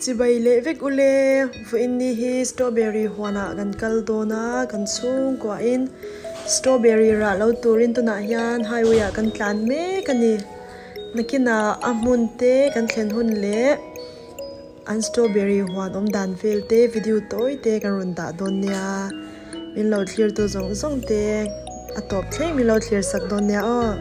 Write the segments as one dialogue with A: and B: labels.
A: Chibai leh vek ule, vawiin ni hi strawberry huanah kan kal dawn a, kan chhungkuahin strawberry rah lo turin tunah hian highway ah kan tlan mek a ni. Nakinah a hmun te kan thlen hun leh an strawberry huan awm dan vel te video tawi te kan rawn dah dawn nia. Min lo thlir tu zawng zawng te a tawp thleng min lo thlir sak dawn nia aw.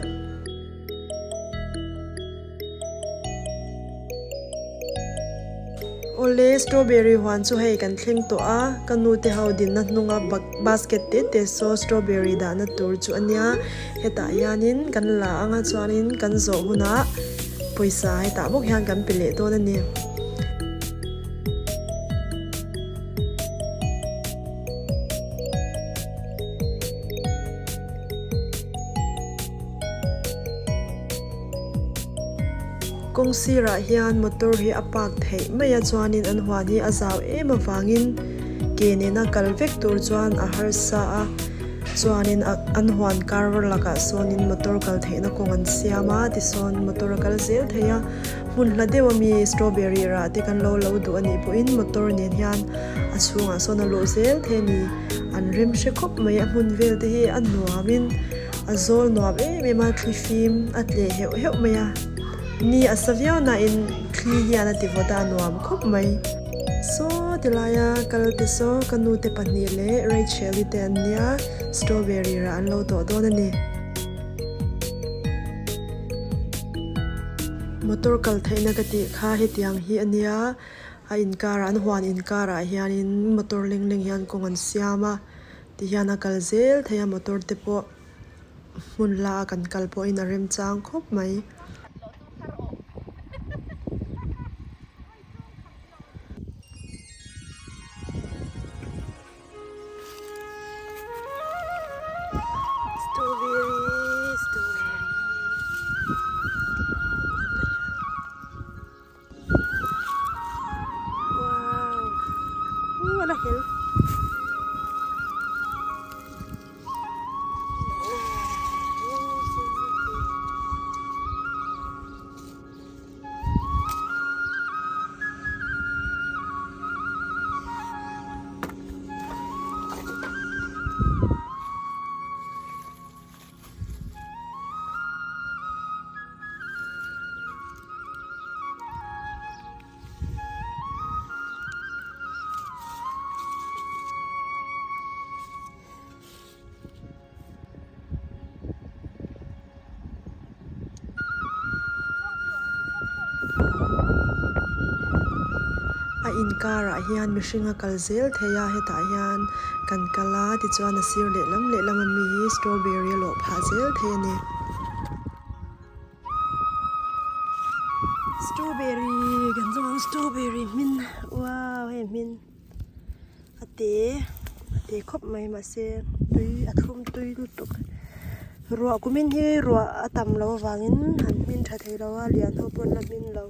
A: Awle strawberry huan chu hei kan thleng tawh a, ka nu te ho dinna hnunga basket te te saw strawberry dahna tur chu a nia, hetah hianin kan la anga chuanin kan zawh hunah pawisa hetah bawk hian kan pe leh dawn a ni. Kawng sirah hian motor hi a park theih mai a chuanin an huan hi a zau em avangin ke nena kal vek tur chuan a harsa a chuanin an huan kar lakah sawnin motor kal theihna kawng an siam a tisawn motor a kal zel thei a hmun hla deuh ami strawberry rah te kan lo lo duh anih pawhin motor nen hian a chhungah sawn a luh zel thei a ni an rem hre khawp mai a hmun vel te hi a nuamin a zawl nuam em em a thli fim a tleh heuh heuh mai a ni a sa viau nain thli hian a ti vawt a a nuam khawp mai. Saw ti laia kal te saw ka nu te pahnih leh Rachel-i te an nia strawberry rah an lo tawh dawn a ni. Motor kal theihna ka tih kha hetiang hi a nia a inkarah an huan inkarah hianin motor leng leng hian kawng an siam a tihian a kal zel thei a motor te pawh hmun hla a kan kal pawhin a remchang khawp mai. Strawberry strawberry wow uh a la hel. A inkarah hian mihring a kal zel thei a hetah hian kan kal a tichuan a sir lehlam lehlam ami hi strawberry a lawh phah zel thei a ni. Strawberry kan zawng ang strawberry hmin wow hei hmin. A te a te khawp mai mahse tui a thlum tui lutuk ruah kumin hi ruah a tam loh avangin an hmin tha thei lo a lian ho pawn a hmin lo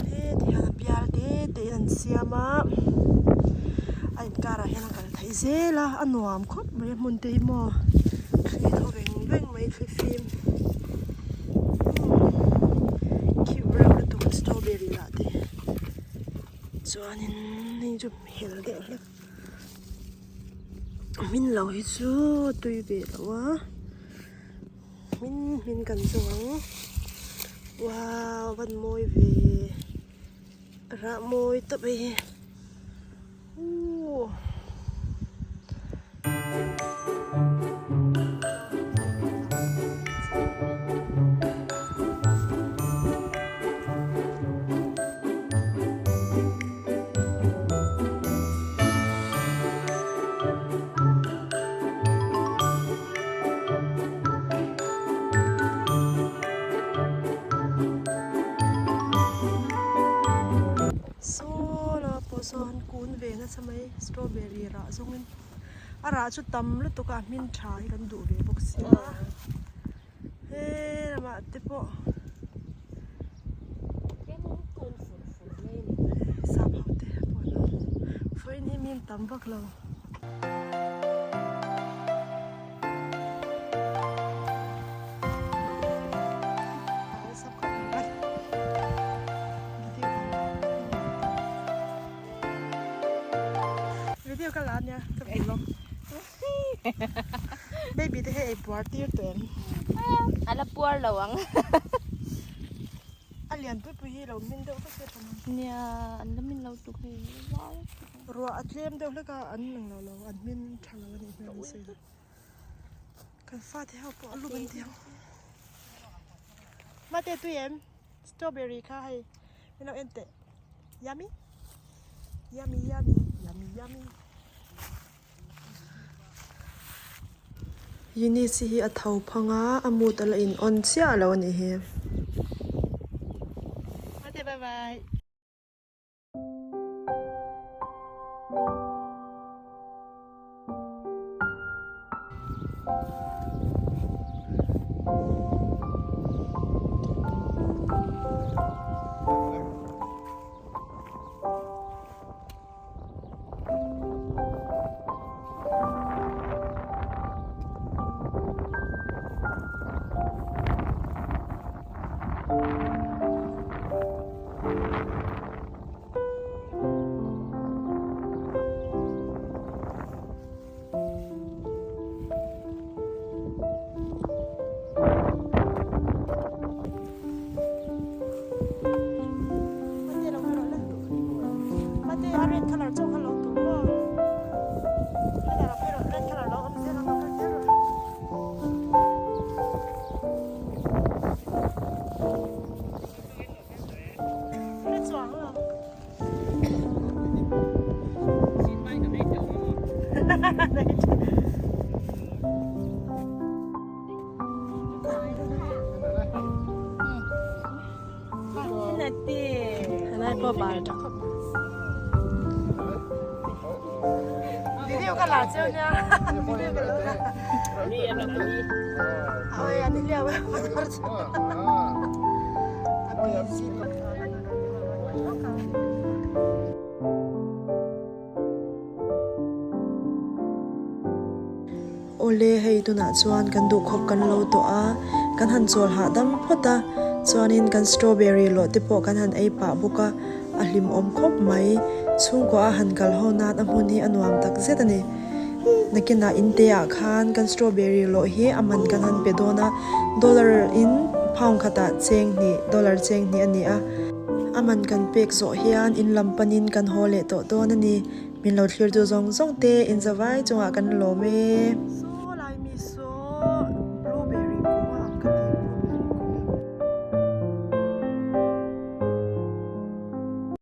A: heti hian a bial te te in an siam a a inkarah hian a kal theih zel a a nuam khawp mai a hmun te hi maw thli thaw veng veng mai thli fim cute reuh lutuk strawberry lah te. Chuanin hei chu hel deuh hlek hmin lo hi chu a tui ve lo a hmin hmin kan zawng ang wow a van mawi ve rah mawi tawp hei hi ooh. Saw lamah pawh sawn kun ve nasa mai strawberry rah zawngin a rah chu tam lutuk a hmin tha hi kan duh ve bawk sia he lamah te pawh sap ho te pawh an awm vawiin hi mi an tam vak lo. ka la ania ka vlog baby te hi ei puar tir tawh em?
B: A la puar lo ang.
A: A lian pui pui hi lo hmin deuh vek se tha mai.
B: Nia an la min lo tuk hei vai.
A: Ruah a tlem deuh hlek a an eng lo lo an hmin tha lo a nih hmel an sawi lo. Kan fate ho pawh a lum an ti ang. Mate tui em? Strawberry kha hei min lo en teh. Yummy? Yummy yummy yummy yummy. Eunice hi a tho phang a, a mood a la in on chiah lo a nih hi. Mate bye bye. Mate a red colour chauh kha lo tur maw? Hetah lo phei rawh red colour lo awm zel ang lo kal zel rawh. Hre chuang lo. Helai pawh bal tha khawp mai. Video ka la chiau nia. Video ka la. Oi, ani liau a motor chu. A busy. Awle hei tunah chuan kan duhkhawp kan lo tawh a, kan han chawl hahdam phawt a, chuanin kan strawberry lawh te pawh kan han ei pah bawk a, a hlimawm khawp mai. Chhungkua a han kal ho nan a hmun hi a nuam tak zet a ni. Nakinah in te ah khan kan strawberry lawh hi a man kan han pe dawn a, dollar in pound khatah cheng hnih, dollar cheng hnih a ni a. A man kan pek zawh hian in lam panin kan haw leh tawh dawn a ni. Min lo thlir tu zawng zawng te in zavai chungah kan lawm e.